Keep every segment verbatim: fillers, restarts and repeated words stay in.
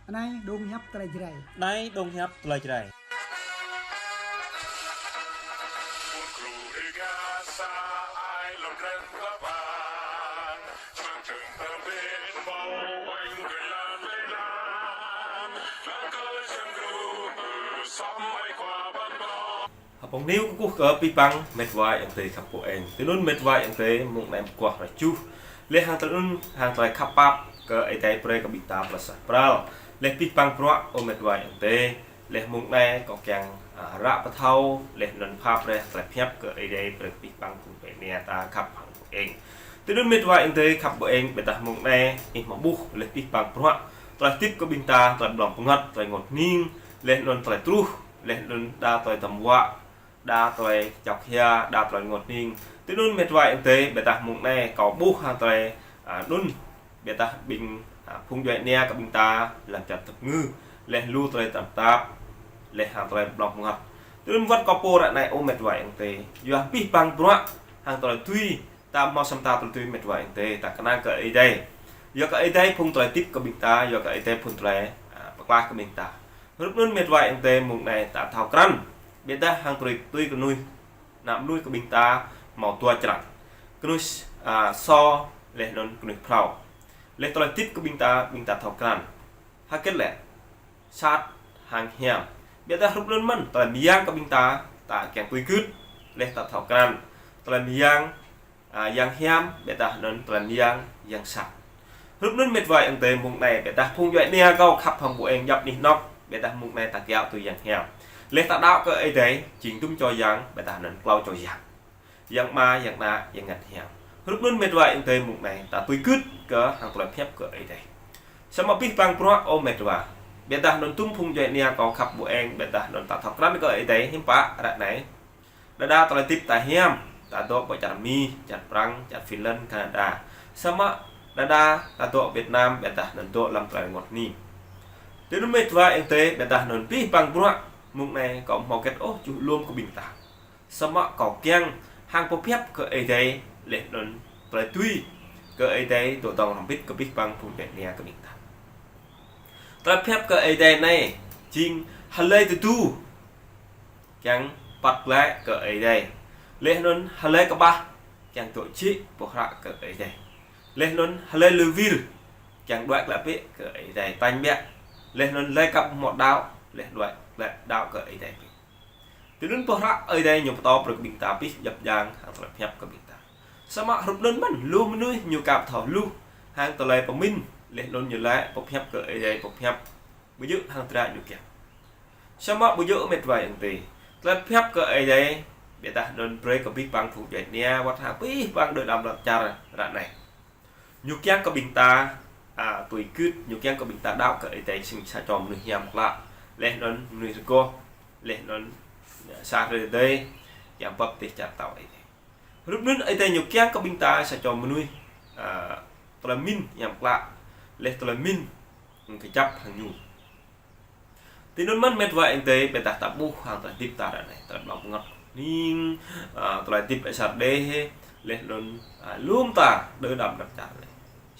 Anai dong hiăp tơlơi Jrai. Anai dong hiăp tơlơi Jrai. Hơpong niu kơkuh kơ abih bang mĕt wa ayŏng adơi khăp ƀu eng. Tui anŭn mĕt wa ayŏng adơi mông anai mơguah rơjuh. Laih hăng tui anŭn hăng tơlơi khăp pap kơ Ơi Adai brơi kơ ƀing ta tơlơi suaih pral. Laih abih bang bruă ơ mĕt wa ayŏng adơi. Laih mông anai kâo kiăng, a, ră pơthâo, laih anŭn pha brơi tơlơi pơhiăp kơ Ơi Adai brơi kơ abih bang phung djuai ania ta khăp hăng ƀu eng. Tui anŭn mĕt wa ayŏng adơi khăp ƀu eng, ƀiădah mông anai ih mă ƀuh laih abih bang bruă. Tơlơi hơdip kơ ƀing ta, tơlơi blŏng pơngăt, tơlơi rơngot hning, laih anŭn tơlơi truh, laih anŭn đa tơlơi tăm wă, đa tơlơi čŏk hia, đa tơlơi rơngot hning. Tui anŭn mĕt wa ayŏng adơi, ƀiădah mông anai kâo ƀuh hăng tơlơi, a, anŭn, ƀiădah ƀing, a, phung djuai ania kơ ƀing ta lăm čar tơp ngư, laih lu tơlơi tăm tap, laih hăng tơlơi blŏng pơngăt. Tui anŭn wơ̆t kâo pô ră anai ơ mĕt wa ayŏng adơi, yua abih bang bruă hăng tơlơi tui, ta hmâo sem ta tơlơi tui mĕt wa ayŏng adơi, ta kơnang kơ Ơi Adai. Yua kơ Ơi Adai phung tơlơi hơdip kơ ƀing ta, yua kơ Ơi Adai phung tơlơi, a, pơklaih kơ ƀing ta. Hrup anŭn mĕt wa ayŏng adơi mông anai ta thâo krăn. Ƀiădah hăng tơlơi tui kơnuih, ană mơnuih kơ ƀing ta hmâo dua črăn. Kơnuih, a, sô, laih anŭn kơnuih phrâo. Laih tơlơi hơdip kơ ƀing ta, ƀing ta thâo krăn. Hơget lĕ? Sat hăng hiam. Ƀiădah hrup anŭn mơ̆n, tơlơi mơyang kơ ƀing ta, ta kiăng tui gưt, laih ta thâo krăn. Tơlơi mơyang, a, yang hiam, ƀiădah anŭn tơlơi mơyang yang sat. Hrup anŭn mĕt wa ayŏng adơi mông anai, ƀiădah phung djuai ania kâo khăp hăng ƀu eng djŏp anih anŏ, ƀiădah mông anai ta kiaŏ tui yang hiam. Laih ta đaŏ kơ Ơi Adai, jing dŭm čô yang, ƀiădah anŭn klâo čô yang. Yang Ama, Yang Ană, Yang Bơngăt Hiam. Hrup anŭn mĕt wa ayŏng adơi mông anai, ta tui gưt kơ hăng tơlơi pơhiăp kơ Ơi Adai. Samơ̆ abih bang bruă ơ mĕt wa. Ƀiădah anŭn dŭm phung djuai ania kâo khăp ƀu eng, ƀiădah anŭn ta thâo krăn kơ Ơi Adai hiư̆m pă ră anai. Đơđa tơlơi hơdip ta hiam, ta dŏ ƀơi čar Mi, čar Prăng, čar Finland, Canada. Samơ̆ đơđa ta dŏ Việt Nam, ƀiădah anŭn dŏ lăm tơlơi rơngot hning. Tui anŭn mĕt wa ayŏng adơi, ƀiădah anŭn abih bang bruă, mông anai kâo hmâo hơget ôh čuh lŏm kơ ƀing ta. Samơ̆ kâo kiăng hăng pơhiăp kơ Ơi Adai, laih anŭn tơlơi tui kơ Ơi Adai dŏ dŏng hrŏm hơbĭt kơ abih bang phung djuai ania kơ ƀing ta. Tơlơi pơhiăp kơ Ơi Adai anai, jing hlơi tơdu kiăng păt glaĭ kơ Ơi Adai. Laih anŭn hlơi kơƀah kiăng dŏ jĕ pơhră kơ Ơi Adai. Laih anŭn hlơi lui wir kiăng đuaĭ glaĭ bĕ kơ Ơi Adai tañ biă. Laih anŭn hlơi kăp hmâo đaŏ, laih đuaĭ glaĭ đaŏ kơ Ơi Adai bĕ. Tui anŭn pơhră Ơi Adai ñu pơtô brơi kơ ƀing ta abih djŏp djang hăng tơlơi pơhiăp kơ ƀing ta. Samơ̆ hrup anŭn mơ̆n, lu mơnuih ñu aka thâo hluh hăng tơlơi pơmĭn, laih anŭn ñu laĭ pơhiăp kơ Ơi Adai pơhiăp ƀu djơ̆ hăng dra ñu kiăng. Samơ̆ ƀu djơ̆ mĕt wa ayŏng adơi. Tơlơi pơhiăp kơ Ơi Adai, ƀiădah anŭn brơi kơ abih bang phung djuai ania, wơ̆t hăng abih bang đơ đam lăm čar ră anai. Ñu kiăng kơ ƀing ta, a, tui gưt, ñu kiăng kơ ƀing ta đaŏ kơ Ơi Adai jing sa čô mơnuih hiam klă, laih anŭn mơnuih rơgoh, laih anŭn sa hrơi tơdơi, kiăng baptis čar pơtao Ơi Adai. Hrup anŭn Ơi Adai ñu kiăng kơ ƀing ta sa čô mơnuih, a, tơlơi pơmĭn hiam klă, laih tơlơi pơmĭn kơjăp hăng ñu. Tui anŭn mơ̆n mĕt wa ayŏng adơi, ƀiădah ta ƀuh hăng tơlơi hơdip ta ră anai, tơlơi blŏng pơngăt hning, a, tơlơi hơdip ƀơi sa đeh, laih anŭn, a, lŏm ta, đơ đam lăm čar anai.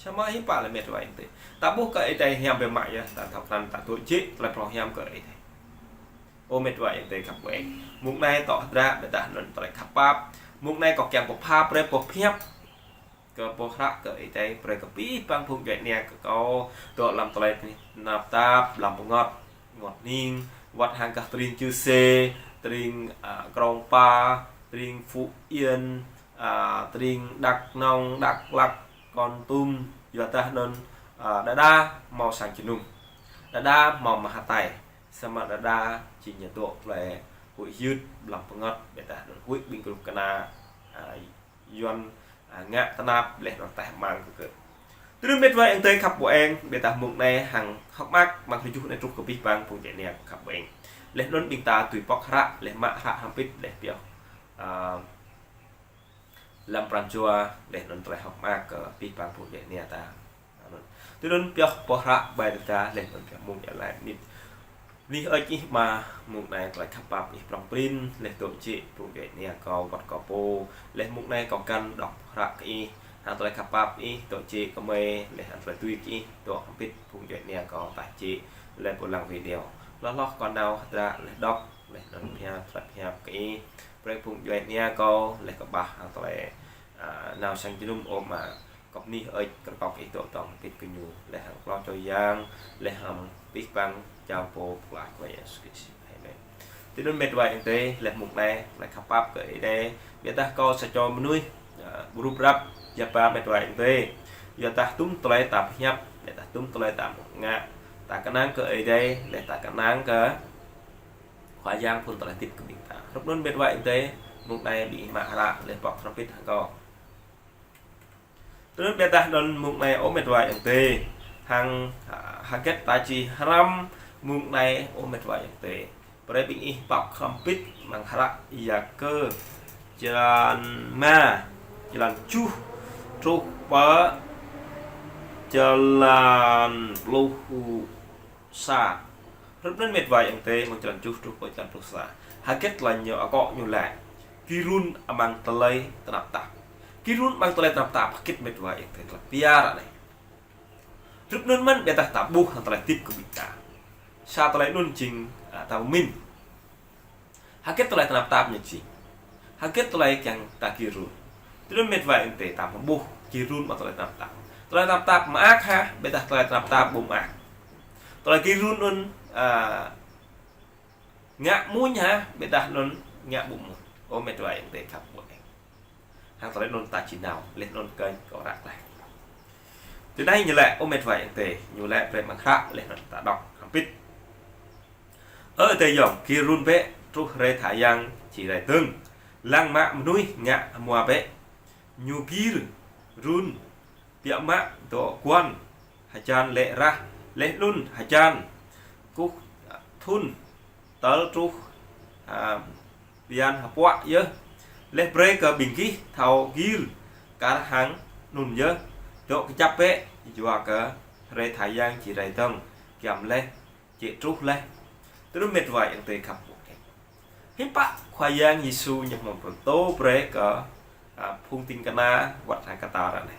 Samơ̆ hiư̆m pă lĕ mĕt wa ayŏng adơi. Ta ƀuh kơ Ơi Adai hiam biă mă yơh, ta thâo krăn ta dŏ jĕ tơlơi prŏng hiam kơ Ơi Adai. Ơ mĕt wa ayŏng adơi khăp ƀu eng. Mông anai tŏ hơdră, ƀiădah anŭn tơlơi khăp pap. Mông anai kâo kiăng pơpha brơi pơhiăp kơ pơhră kơ Ơi Adai, brơi kơ abih bang phung djuai ania kơ kâo, dŏ lăm tơlơi tơnap tap, blŏng pơngăt, rơngot hning, wơ̆t hăng gah tơring Čư̆ Sê, tơring, a, Krông Pa, tơring Phú Yên, a, tơring Đăk Nông, Đăk Lăk, Kon Tum, yua dah anŭn, a, đơđa hmâo sang jơnum. Đơđa hmâo mơ̆ng hơtai, samơ̆ đơđa jing ñu dŏ tơlơi huĭ hyưt, blŏng pơngăt, ƀiădah anŭn huĭ ƀing kơnuk kơna, a, Yuan, a, ngă tơnap laih anŭn tơhmang kơ gơ̆. Tui anŭn mĕt wa ayŏng adơi khăp ƀu eng, ƀiădah mông anai hăng hơ̆k mơak mơ̆ng hrơi juh anai truh kơ abih bang phung djuai ania khăp ƀu eng. Laih anŭn ƀing ta tui pŏk hră, laih mă hră hrŏm hơbĭt, laih pioh, a, lăm pran jua, laih anŭn tơlơi hơ̆k mơak kơ abih bang phung djuai ania ta. Anŭn. Tui anŭn pioh pơhră ƀai tơda, laih anŭn pioh mông ia lai nit. Anih ơi ih Ama, mông anai tơlơi khăp pap ih prŏng prin, laih dŏ jĕ phung djuai ania kâo wơ̆t kâo pô, laih mông anai kâo kiăng đŏk hră kơ ih, Hăng tơlơi khăp pap ih dŏ jĕ kơ mơi, laih hăng tơlơi tui kơ ih dŏ hơbĭt phung djuai ania kâo ta jĕ laih pơblang video. Hloh hloh kâo nao hơdră laih đŏk, laih anŭn pơhiăp, tơlơi pơhiăp kơ ih. Brơi phung djuai ania kâo, laih kơƀah hăng tơlơi, a, nao sang jơnum ôh mă kơp nih ơi kơ kâo kơ ih dŏ tŏng hơbĭt kơ ñu, laih hăng klâo čô yang, laih hăng abih bang jao pô pơklaih kơ Yêsu Krist. Amen. Tui anŭn met wa ayŏng adơi, laih mông anai, laih khăp pap kơ Ơi Adai, biă dah kâo sa čô mơnuih, a, rup răp, yap ba met wa ayŏng adơi. Yua dah tum tơlơi ta pơhiăp, yua dah tum tơlơi ta mơ̆ng ngă, ta kơnang kơ Ơi Adai, laih ta kơnang kơ Khua Yang phŭn tơlơi hơdip kơ ƀing ta. Hrup anŭn met wa ayŏng adơi, mông anai ƀing ih mă hră, laih pŏk hrŏm hơbĭt hăng kâo. Tui anŭn biă dah anŭn mông anai ơ met wa ayŏng adơi. Hăng, a, hơget ta či hrăm mông anai ơ met wa ayŏng adơi. Brơi ƀing ih pŏk hrŏm hơbĭt amăng hră Yakơ. Jơlan rơma, jơlan tơjuh, truh pơ jơlan pluh sa. Hrup anŭn met wa ayŏng adơi, mơ̆ng jơlan tơjuh truh pơ jơlan pluh sa. Hơget tơlơi ñu akŏ ñu laĭ. Gir run amăng tơlơi tơnap tap. Gir run amăng tơlơi tơnap tap, hơget met wa ayŏng adơi tơlơi pơhiăp anai. Hrup anŭn mơ̆n biă dah ta ƀuh hăng tơlơi hơdip kơ ƀing ta. Sa tơlơi anŭn jing, a, ta pơmĭn. Hơget tơlơi tơnap tap ñu jing. Hơget tơlơi kiăng ta gir run. Tui anŭn met wa ayŏng adơi ta ƀuh gir run amăng tơlơi tơnap tap. Tơlơi tơnap tap mơak hă, biă dah tơlơi tơnap tap ƀu mơak. Tơlơi gir run anŭn, a, ngă amuñ hă, biă dah anŭn ngă ƀu amuñ. Ơ met wa ayŏng adơi khăp ƀu eng. Hăng tơlơi anŭn ta či nao, laih anŭn kơnh kâo răk laih. Tui anai ñu laĭ ơ met wa ayŏng adơi, ñu laĭ brơi amăng hră, laih anŭn ta đŏk hrŏm hơbĭt. Ơ adơi ayŏng, gir run bĕ, truh hrơi tha yang či rai dơ̆ng. Lăng mă mơnuih ngă hmua bĕ. Ñu gir run biă mă dŏ guăn hơjan lê̆ rah, laih anŭn hơjan kơkuh thŭn tơl truh, a, bơyan hơpuă yơh. Laih brơi kơ ƀing gih thâo gir kar hăng anŭn yơh. Dŏ kơjăp bĕ, yua kơ hrơi tha yang či rai dơ̆ng giăm laih, jĕ truh laih. Tui anŭn met wa ayŏng adơi khăp ƀu eng. Hiư̆m pă Khua Yang Yêsu ñu hmâo pơtô brơi kơ, a, phung ding kơna wơ̆t hăng kơ ta ră anai.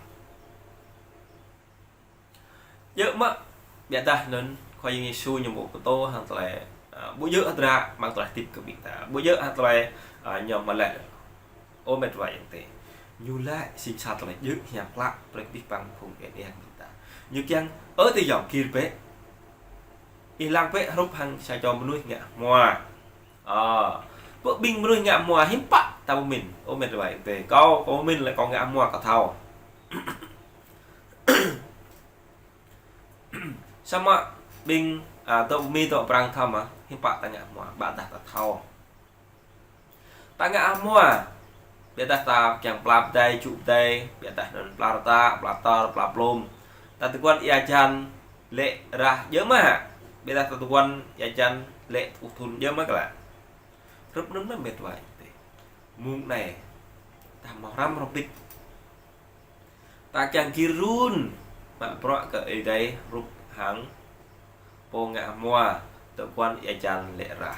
Djơ̆ mơ̆, biă dah anŭn Khua Yang Yêsu ñu ƀu pơtô hăng tơlơi, a, ƀu djơ̆ hơdră amăng tơlơi hơdip kơ ƀing ta. Ƀu djơ̆ hăng tơlơi, a, ñu mơlĕ. Ơ met wa ayŏng adơi. Ñu laĭ jing sa tơlơi djơ̆ hiam klă brơi kơ abih bang phung eng eng ƀing ta. Ñu kiăng, ơ adơi ayŏng gir bĕ. Ih lăng bĕ hrup hăng sa čô mơnuih ngă hmua. Ơ, pơ ƀing mơnuih ngă hmua hiư̆m pă ta pơmĭn. Ơ met wa ayŏng adơi. Kâo, kâo pơmĭn laĭ kâo ngă hmua kâo thâo. Samơ̆ ƀing, a, dŏ Mi dŏ Prang thâo mơ̆, hiư̆m pă ta ngă hmua, biă dah ta thâo. Ta ngă hmua, biă dah ta kiăng pla pơdai, čŭ pơdai, biă dah anŭn pla rơta, pla tơr, pla plôm. Ta tơguan ia hơjan lê̆ rah djơ̆ mơ̆, biă dah ta tơguan ia hơjan lê̆ kơkuh thŭn djơ̆ mơ̆ kơ laĭ. Hrup anŭn mơ̆n met wa ayŏng adơi. Mông anai, ta hmâo hrăm hrŏm hơbĭt. Ta kiăng gir run, mă bruă kơ Ơi Adai hrup hăng pô ngă hmua, tơguan ia hơjan lê̆ rah.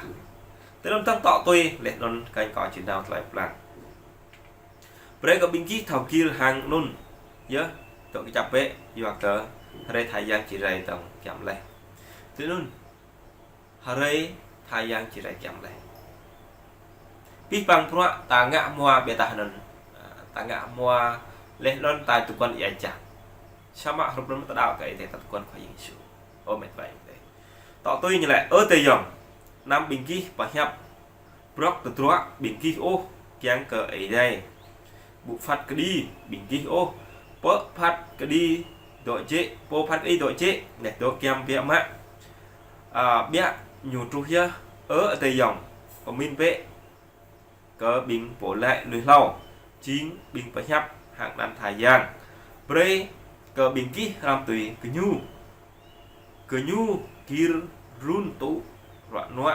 Tơlơi tơ̆ng tŏ tui, laih anŭn kơnh kâo či nao tơlơi pơblang. Brơi kơ ƀing gih thâo gir hăng anŭn, yơh, dŏ kơjăp bĕ, yua kơ hrơi tha yang či rai dơ̆ng giăm laih. Tui anŭn, hrơi tha yang či rai giăm laih. Abih bang bruă ta ngă hmua biă dah anŭn, a, ta ngă hmua laih anŭn ta tơguan ia hơjan. Samơ̆ hrup anŭn ta đaŏ kơ Ơi Adai ta tơguan Khua Yang Yêsu. Ơ met wa ayŏng adơi. Tŏ tui ñu laĭ, ơ adơi ayŏng, anăm ƀing gih pơhiăp brŏk tơdruă ƀing gih ôh, kiăng kơ Ơi Adai ƀu phat kơđi ƀing gih ôh. Pơ phat kơđi dŏ jĕ, pô phat kơđi dŏ jĕ, laih dŏ giăm biă mă. A, biă ñu truh yơh, ơ adơi ayŏng, pơmĭn bĕ kơ ƀing pô laĭ lui hlâo, jing ƀing pơhiăp hăng anăn tha yang. Brơi kơ ƀing gih hrăm tui gơñu. Gơñu gir run tŭ ruă nuă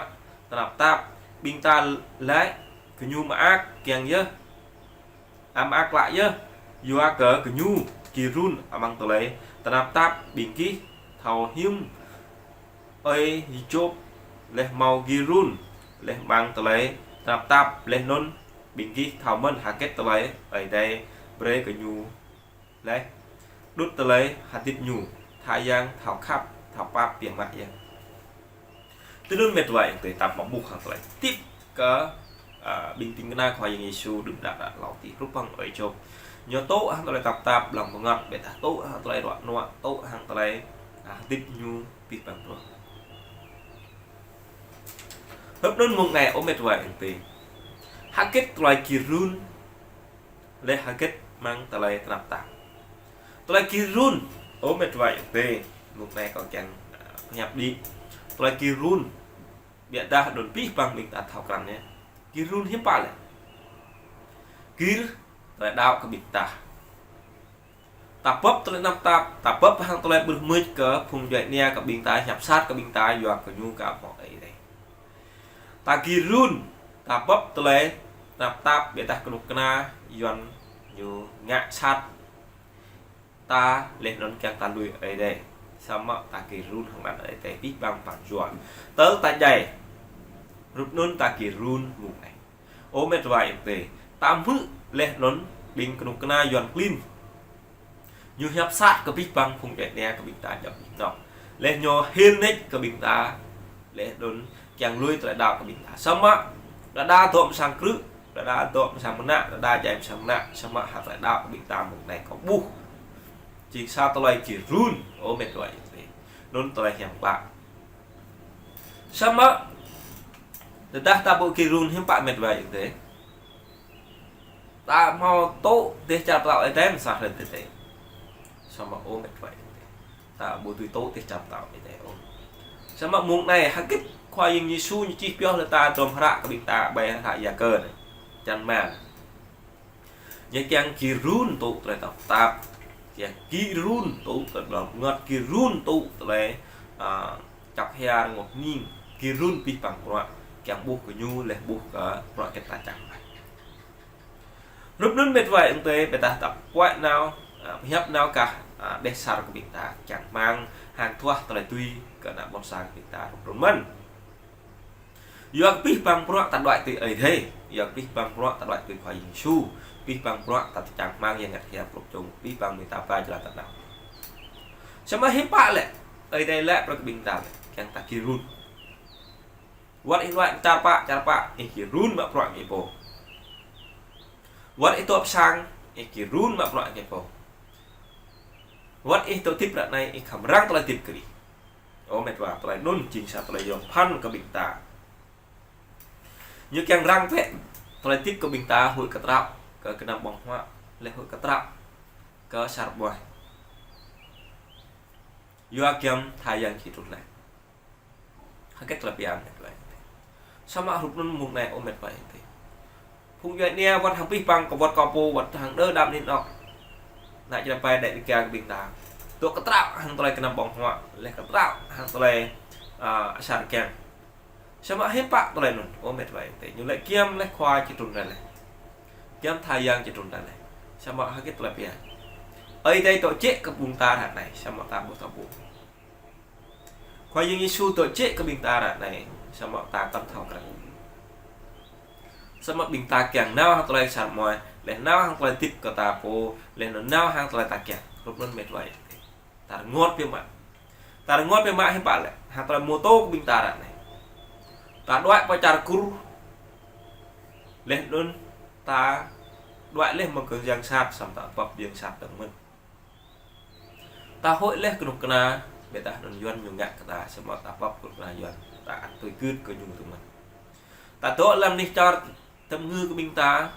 tơnap tap, ƀing ta laĭ gơñu mơak kiăng yơh, a, mơak klă yơh, yua kơ gơñu gir run amăng tơlơi tơnap tap. Ƀing gih thâo hiư̆m ơi Yôp laih hmâo gir run laih amăng tơlơi tơnap tap, laih anŭn ƀing gih thâo mơ̆n hơget tơlơi Ơi Adai brơi kơ ñu Laih đŭt tơlơi hơdip ñu, tha yang thâo khăp, thâo pap biă mă yơh. Tui anŭn mĕt wa ayŏng adơi, ta mă ƀuh hăng tơlơi hơdip kơ, a, ƀing ding kơna Khua Yang Yêsu đưm đă đă hlâo adih hrup hăng ơi Yôp. Ñu tŭ hăng tơlơi tơnap tap, lăng bơngăt, ƀiădah tŭ hăng tơlơi ruă nuă, tŭ hăng tơlơi, a, hơdip ñu abih bang bruă. Hrup anŭn mông anai ơ mĕt wa ayŏng adơi. Hơget tơlơi gir run, laih hơget mơ̆ng tơlơi tơnap tap. Tơlơi gir run, ơ mĕt wa ayŏng adơi. Mông anai kâo kiăng, a, pơhiăp đĭ. Tơlơi gir run, ƀiădah anŭn abih bang ƀing ta thâo krăn yơh. Gir run hiư̆m pă lĕ? Gir tơlơi đaŏ kơ ƀing ta. Ta bưp tơlơi tơnap tap, ta bưp hăng tơlơi ƀrư̆ mưč kơ phung djuai ania kơ ƀing ta, hiăp sat kơ ƀing ta, yua kơ ñu aka hmâo Ơi Adai. Ta gir run, ta bưp tơlơi tơnap tap, ƀiădah kơnuk kơna Yuan ñu ngă sat ta, laih anŭn kiăng ta lui Ơi Adai. Samơ̆ ta gir run hăng anăn Ơi Adai abih bang pran jua. Tơl ta djai, hrup anŭn ta gir run mông anai. Ơ mĕt wa ayŏng adơi, ta hmư̆ laih anŭn ƀing kơnuk kơna Yuan klin ñu hiăp sat kơ abih bang phung djuai ania kơ ƀing ta djŏp anih anŏ. Laih ñu hil nač kơ ƀing ta, laih anŭn kiăng lui tơlơi đaŏ kơ ƀing ta. Samơ̆ đơđa dŏ amăng sang krư̆, đơđa dŏ amăng sang mơnă, đơđa djai amăng sang mơnă, samơ̆ hăng tơlơi đaŏ kơ ƀing ta mông anai kâo ƀuh jing sa tơlơi gir run, ơ mĕt wa ayŏng adơi. Anŭn tơlơi hiam klă. Samơ̆ tơdah ta ƀu gir run hiư̆m pă mĕt wa ayŏng adơi. Ta hmâo tŭ dêh čar pơtao Ơi Adai mơ̆n sa hrơi tơdơi. Samơ̆ ơ mĕt wa ayŏng adơi, ta ƀu dưi tŭ dêh čar pơtao Ơi Adai ôh. Samơ̆ mông anai hơget Khua Yang Yêsu ñu čih pioh laih ta hơdrôm hră kơ ƀing ta ƀơi hră Yakơ anai. Črăn rơma. Ñu kiăng gir run tŭ tơlơi tơnap tap. Kiăng gir run tŭ tơlơi ƀlŏr bơngăt, gir run tŭ tơlơi, a, čŏk hia rơngot hning, gir run abih bang bruă, kiăng ƀuh kơ ñu laih ƀuh kơ bruă hơget ta čang mă. Hrup anŭn mĕt wa ayŏng adơi, ƀiădah ta pơhiăp nao, a, pơhiăp nao kah, a, dêh čar kơ ƀing ta čang rơmang, hăng duah tơlơi tui kơ ană ƀôn sang kơ ƀing ta hrup anŭn mơ̆n. Yua kơ abih bang bruă ta đuaĭ tui Ơi Adai, yua kơ abih bang bruă ta đuaĭ tui Khua Yang Yêsu, abih bang bruă ta čang rơmang Yang Bơngăt Hiam hrup čung, abih bang ƀing ta ba jơlan ta nao. Samơ̆ hiư̆m pă lĕ, Ơi Adai laĭ brơi kơ ƀing ta lĕ, kiăng ta gir run. Wơ̆t ih đuaĭ čar pă, čar pă, ih gir run mă bruă ih pô. Wơ̆t ih dŏ pơ sang, ih gir run mă bruă ih pô. Wơ̆t ih dŏ hơdip ră anai, ih khŏm răng tơlơi hơdip kơ ih. Ơ mĕt wa, tơlơi anŭn jing sa tơlơi yôm phăn kơ ƀing ta. Ñu kiăng răng bĕ tơlơi hơdip kơ ƀing ta huĭ kơtraŏ kơ gơnam ƀơ̆ng huă, laih huĭ kơtraŏ kơ čar ƀuai. Yua giăm tha yang či trŭn laih. Hơget tơlơi pơhiăp mĕt wa ayŏng adơi. Samơ̆ hrup anŭn mông anai ơ mĕt wa ayŏng adơi. Phung djuai ania wơ̆t hăng abih bang kơ wơ̆t kơ pô wơ̆t hăng đơ đam nin ŏk. Ană Jrai ƀai Đêga kơ ƀing ta. Dŏ kơtraŏ hăng tơlơi gơnam ƀơ̆ng huă, laih kơtraŏ hăng tơlơi, a, asar kiăng. Samơ̆ hiư̆m pă tơlơi anŭn, ơ mĕt wa ayŏng adơi. Ñu laĭ giăm laih Khua či trŭn rai laih. Giăm tha yang či trŭn rai laih. Samơ̆ hơget tơlơi pơhiăp. Ơi Adai dŏ jĕ kơ ƀing ta ră anai, samơ̆ ta ƀu thâo ƀuh. Khua Yang Yêsu dŏ jĕ kơ ƀing ta ră anai, samơ̆ ta kăn thâo krăn. Samơ̆ ƀing ta kiăng nao hăng tơlơi sat mơai, laih nao hăng tơlơi hơdip kơ ta pô, laih nao hăng tơlơi ta kiăng. Hrup anŭn mĕt wa ayŏng adơi. Ta rơngot biă mă. Ta rơngot biă mă hiư̆m pă lĕ. Hăng tơlơi mơtô kơ ƀing ta ră anai. Ta đuaĭ pơ čar Kur. Laih anŭn ta đuaĭ laih mơ̆ng kơ yang sat, samơ̆ ta bưp yang sat dơ̆ng mơ̆n. Ta huĭ laih kơnuk kơna, ƀiădah anŭn Yuan ñu ngă kơ ta, samơ̆ ta bưp kơnuk kơna Yuan, ta ăt tui gưt kơ ñu dơ̆ng mơ̆n. Ta dŏ lăm anih čar tơm ngư kơ ƀing ta,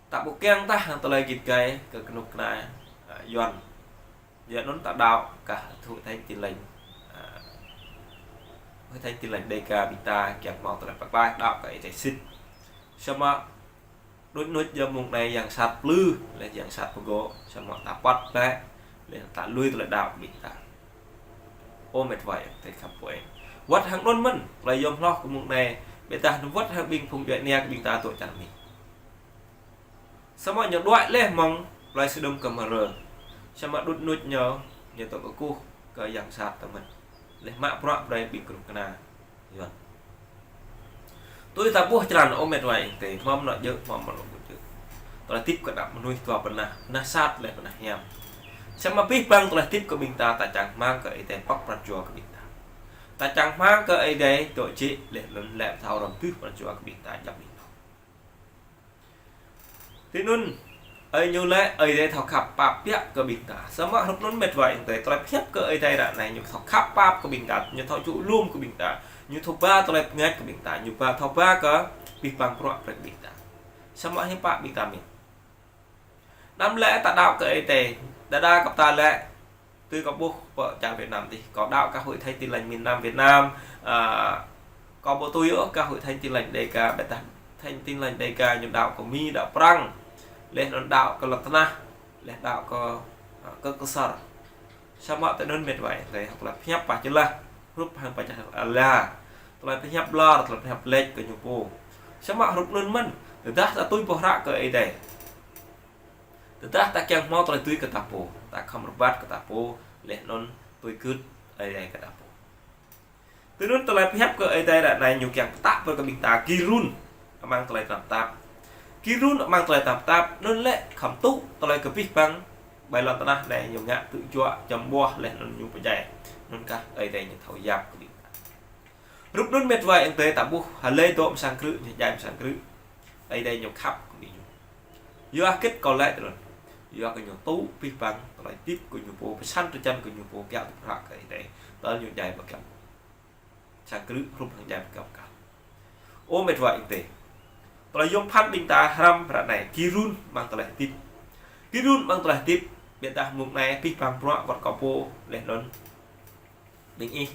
ta ƀu kiăng tah hăng tơlơi git gai kơ kơnuk kơna, a, Yuan. Yua anŭn ta đaŏ kah Hội Thánh Tin Lành, a, Hội Thánh Tin Lành Đêga ƀing ta kiăng hmâo tơlơi pơklaih đaŏ kơ Ơi Adai sĭt. Samơ̆ đuaĭ nuč yơh mông anai yang sat plư, laih yang sat pơgŏ, samơ̆ ta păt bĕ, laih ta lui tơlơi đaŏ ƀing ta. Ơ mĕt wa ayŏng adơi khăp pô ơi. Wơ̆t hăng anŭn mơ̆n, tơlơi yôm hloh kơ mông anai, ƀiădah wơ̆t hăng ƀing phung djuai ania kơ ƀing ta dŏ čar Mi. Samơ̆ ñu đuaĭ laih mơ̆ng plơi Sôđôm Gômôrrah. Samơ̆ đuaĭ nuč ñu, ñu dŏ kơkuh kơ yang sat tơ mơ̆n. Laih mă bruă brơi ƀing kơnuk kơna Yuan. Tui ta ƀuh črăn ơ mĕt wa ayŏng adơi, hmâo mơnŏ djơ̆, hmâo mơnŏ ƀu djơ̆. Tơlơi hơdip kơ ană mơnuih dua bơnah, bơnah sat laih bơnah hiam. Samơ̆ abih bang tơlơi hơdip kơ ƀing ta, ta čang rơmang kơ Ơi Adai pŏk pran jua kơ ƀing ta. Ta čang rơmang kơ Ơi Adai dŏ jĕ laih anŭn lĕ thâo rơm tưh pran jua kơ ƀing ta djŏp ƀing ta. Tui anŭn, Ơi Ñu lĕ Ơi Adai thâo khăp pap biă kơ ƀing ta. Samơ̆ hrup anŭn met wa ayŏng adơi, tơlơi pơhiăp kơ Ơi Adai ră anai Ñu thâo khăp pap kơ ƀing ta, Ñu thâo čŭk lŏm kơ ƀing ta, Ñu thâo ba tơlơi pơngač kơ ƀing ta, Ñu ba thâo ba kơ abih bang bruă brơi kơ ƀing ta. Samơ̆ hiư̆m pă ƀing ta mĭn. Anăm lĕ ta đaŏ kơ Ơi Adai, đơđa kơ ta lĕ, tui kâo ƀuh pơ čar Việt Nam adih, kâo đaŏ kơ Hội Thánh Tin Lành miền Nam Việt Nam, a, kâo ƀu tui ôh kơ Hội Thánh Tin Lành Đêga, ƀiădah Thánh Tin Lành Đêga ñu đaŏ kơ Mi, đaŏ Prăng, laih anŭn đaŏ kơ lŏn tơnah, laih đaŏ kơ, a, kơ Ksor. Samơ̆ tui anŭn met wa ayŏng adơi, tơlơi pơhiăp pă čơlah, hrup hăng pă čơlah ala. Tơlơi pơhiăp ƀlŏr, tơlơi pơhiăp lĕč kơ ñu pô. Samơ̆ hrup anŭn mơ̆n, tơdah ta tui pơhră kơ Ơi Adai. Tơdah ta kiăng hmâo tơlơi tui kơ ta pô, ta khŏm rơbat kơ ta pô, laih anŭn tui gưt Ơi Adai kơ ta pô. Tui anŭn tơlơi pơhiăp kơ Ơi Adai ră anai Ñu kiăng pơtă brơi kơ ƀing ta gir run amăng tơlơi tơnap tap. Gir run amăng tơlơi tơnap tap, anŭn lĕ khŏm tŭ tơlơi kơ abih bang ƀơi lŏn tơnah anai ñu ngă tŭ juă čăm ƀuah laih anŭn ñu pơdjai. Anŭn kah Ơi Adai Ñu thâo yap kơ ƀing ta. Hrup anŭn met wa ayŏng adơi, ta ƀuh hlơi dŏ amăng sang krư̆, ñu djai amăng sang krư̆, Ơi Adai Ñu khăp kơ ƀing ñu. Yua hơget kâo laĭ tui anŭn? Yua kơ ñu tŭ abih bang tơlơi hơdip kơ ñu pô, pơsăn tơčan kơ ñu pô kiaŏ tui pơhră kơ Ơi Adai, tơl ñu djai ƀơi kơyâo sang krư̆ hrup hăng djai ƀơi kơyâo pơkal. Ơ met wa ayŏng adơi, tơlơi yôm phăn ƀing ta hrăm ră anai, gir run amăng tơlơi hơdip. Gir run amăng tơlơi hơdip, ƀiădah mông anai abih bang bruă wơ̆t kâo pô laih anŭn ƀing ih.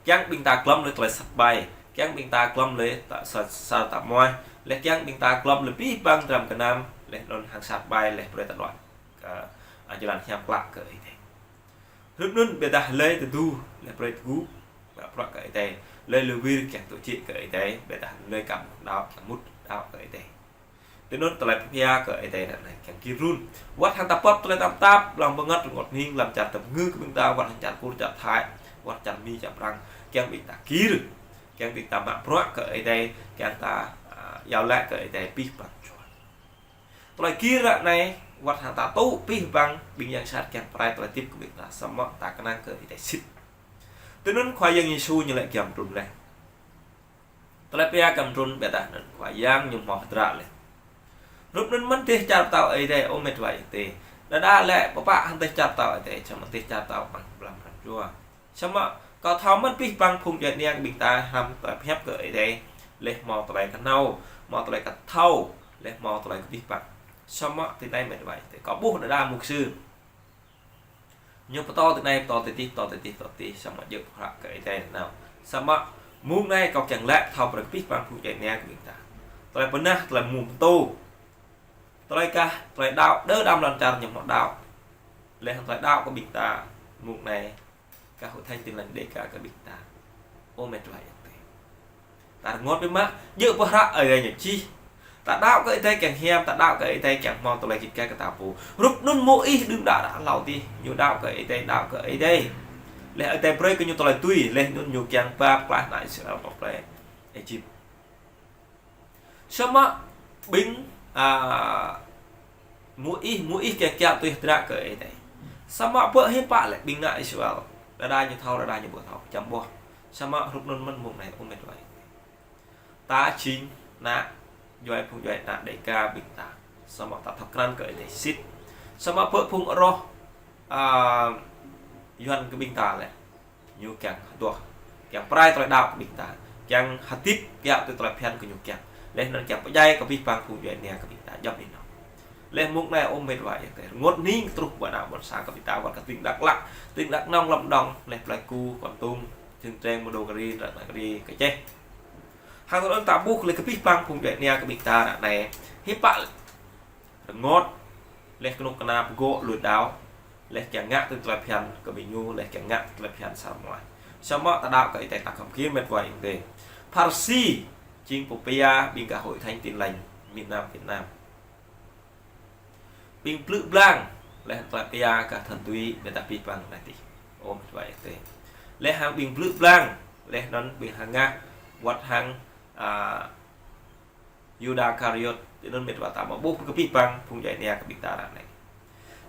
Kiăng ƀing ta glŏm lui tơlơi sat ƀai, kiăng ƀing ta glŏm lui ta sa, sa ta muai, laih kiăng ƀing ta glŏm lui abih bang dram gơnam, laih anŭn hăng sat ƀai, laih brơi ta đuaĭ kơ, a, jơlan hiam klă kơ Ơi Adai. Hrup anŭn ƀiădah hlơi tơdu, laih brơi tơgŭ, ƀă bruă kơ Ơi Adai, hlơi lui wir kiăng tŭ jĕ kơ Ơi Adai, ƀiădah hlơi kăm đaŏ, kiăng mŭt đaŏ kơ Ơi Adai. Tui anŭn tơlơi pơhiăp kơ Ơi Adai ră anai kiăng gir run. Wơ̆t hăng ta pŏk tơlơi tơnap tap, lăng bơngăt rơngot hning, lăm čar tơpơngư kơ ƀing ta, wơ̆t hăng čar Kur, čar Thai, wơ̆t čar Mi, čar Prăng, kiăng ƀing ta gir, kiăng ƀing ta mă bruă kơ Ơi Adai, kiăng ta, a, iâu laĭ kơ Ơi Adai abih bang čuăn. Tơlơi gir ră anai, wơ̆t hăng ta tŭ abih bang ƀing yang sat kiăng pơrai tơlơi hơdip kơ ƀing ta, samơ̆ ta kơnang kơ Ơi Adai sĭt. Tui anŭn Khua Yang Yêsu Ñu lĕ giăm trŭn laih. Tơlơi pia giăm trŭn ƀiădah anŭn Khua Yang Ñu hmâo hơdră laih. Hrup anŭn mơ̆n dêh čar pơtao Ơi Adai, ơ met wa ayŏng adơi. Đơđa lĕ pơpă hăng dêh čar pơtao Ơi Adai, samơ̆ dêh čar pơtao amăng blam pran jua. Samơ̆ kâo thâo mơ̆n abih bang phung djuai ania kơ ƀing ta hrăm tơlơi pơhiăp kơ Ơi Adai, laih hmâo tơlơi kơhnâo, hmâo tơlơi kơthâo, laih hmâo tơlơi kơ abih bang. Samơ̆ tui anai met wa ayŏng adơi, kâo ƀuh đơđa mục sư ñu pơtô tui anai, pơtô tui adih, pơtô tui adih, pơtô tui adih, samơ̆ djơ̆ pơhră kơ Ơi Adai nanao. Samơ̆ mông anai kâo kiăng laĭ thâo brơi kơ abih bang phung djuai ania kơ ƀing ta. Tơlơi bơnah, tơlơi mơ̆ng pơtô. Tơlơi kah, tơlơi đaŏ, đơ đam lŏn čar ñu hmâo đaŏ. Laih tơlơi đaŏ kơ ƀing ta, mông anai, kah Hội Thánh Tin Lành Đêga kơ ƀing ta. Ơ met wa ayŏng adơi. Ta rơngot biă mă, djơ̆ pơhră Ơi Adai ñu čih. Ta đaŏ kơ Ơi Adai kiăng hiam, ta đaŏ kơ Ơi Adai kiăng hmâo tơlơi git gai kơ ta pô. Hrup anŭn Môis đưm đă đă hlâo adih, ñu đaŏ kơ Ơi Adai, đaŏ kơ Ơi Adai. Laih Ơi Adai brơi kơ ñu tơlơi tui, laih anŭn ñu kiăng pap klaih ană Israel pơ plei Êjip. Samơ̆ ƀing, a, Môis, Môis kiăng kiaŏ tui hơdră kơ Ơi Adai. Samơ̆ pơ hiư̆m pă lĕ ƀing ană Israel. Đơđa ñu thâo, đơđa ñu ƀu thâo, čăm ƀuah. Samơ̆ hrup anŭn mơ̆n mông anai ơ met wa. Ta jing ană djuai phung djuai ană Đêga ƀing ta. Samơ̆ ta thâo krăn kơ Ơi Adai sĭt. Samơ̆ pơ phung rŏh, a, Yuan kơ ƀing ta lĕ. Ñu kiăng hơduah, kiăng pơrai tơlơi đaŏ kơ ƀing ta, kiăng hơdip kiaŏ tui tơlơi phiăn kơ ñu kiăng. Laih anŭn kiăng pơdjai kơ abih bang phung djuai ania kơ ƀing ta djŏp anai. Laih mông anai ơ met wa ayŏng adơi, rơngot hning truh ƀơi ană ƀôn sang kơ ƀing ta wơ̆t kơ tỉnh Đắk Lắk, tỉnh Đắk Nông, Lâm Đồng, laih Pleiku, Kon Tum, Čư̆ Čreng, Mondulkiri, Ratanakiri, Kơčeh. Hăng tơlơi ta ƀuh laih kơ abih bang phung djuai ania kơ ƀing ta ră anai. Hiư̆m pă rơngot, laih kơnuk kơna pơgŏ lui đaŏ, laih kiăng ngă tui tơlơi phiăn kơ ƀing ñu, laih kiăng ngă tui tơlơi phiăn sar muai. Samơ̆ ta đaŏ kơ Ơi Adai ta khŏm gir met wa ayŏng adơi. Pharisi, jing pơpia ƀing gah Hội Thánh Tin Lành miền Nam Việt Nam. Ƀing blư̆ blang, laih tơlơi pia gah thần túy, ƀiădah abih bang anai adih. Ơ met wa ayŏng adơi. Laih hăng ƀing blư̆ blang, laih anŭn ƀing hơngah, wơ̆t hăng, a, Yuđa Iskariôt, Tui anŭn mĕt wa ta mă ƀuh kơ abih bang phung djuai ania kơ ƀing ta ră anai.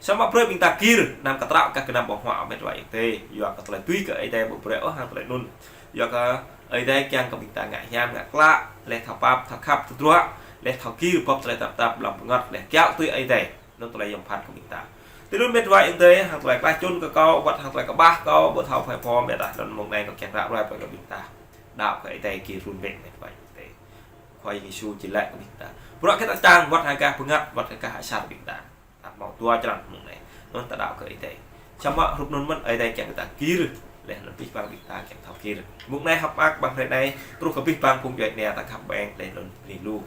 Samơ̆ brơi ƀing ta gir, anăm kơ trăo kơ gơnam ƀơ̆ng huă mĕt wa ayŏng adơi. Yua kơ tơlơi tui kơ Ơi Adai ƀu brơi ôh hăng tơlơi anŭn. Yua kơ Ơi Adai kiăng kơ ƀing ta ngă hiam, ngă klă, laih thâo pap, thâo khăp, tơdruă, laih thâo gir bưp tơlơi tơnap tap, lăm bơngăt, laih kiaŏ tui Ơi Adai. Anŭn tơlơi yom phat kơ ƀing ta. Tui anŭn mĕt wa ayŏng adơi, hăng tơlơi klah čŭn kơ kâo, wơ̆t hăng tơlơi kơƀah kâo, ƀu thâo phai pho mĕt ah, anŭn mông anai kâo kiăng ră ruai brơi kơ ƀing ta. Đaŏ kơ Ơi Adai gir run bĕ mĕt wa ayŏng adơi. Khua Yang Yêsu či laĭ kơ ƀing ta. Bruă kơ ta čang, wơ̆t hăng gah bơngăt, wơ̆t hăng gah asar ƀing ta. Ta hmâo dua črăn mông anai. Anŭn ta đaŏ kơ Ơi Adai. Samơ̆ hrup anŭn mơ̆n Ơi Adai kiăng kơ ta gir. Laih anŭn abih bang ƀing ta kiăng thâo gir. Mông anai hơ̆k mơak ƀơi hrơi anai, truh kơ abih bang phung djuai ania ta khăp ƀơ̆ng, laih anŭn bơni lu.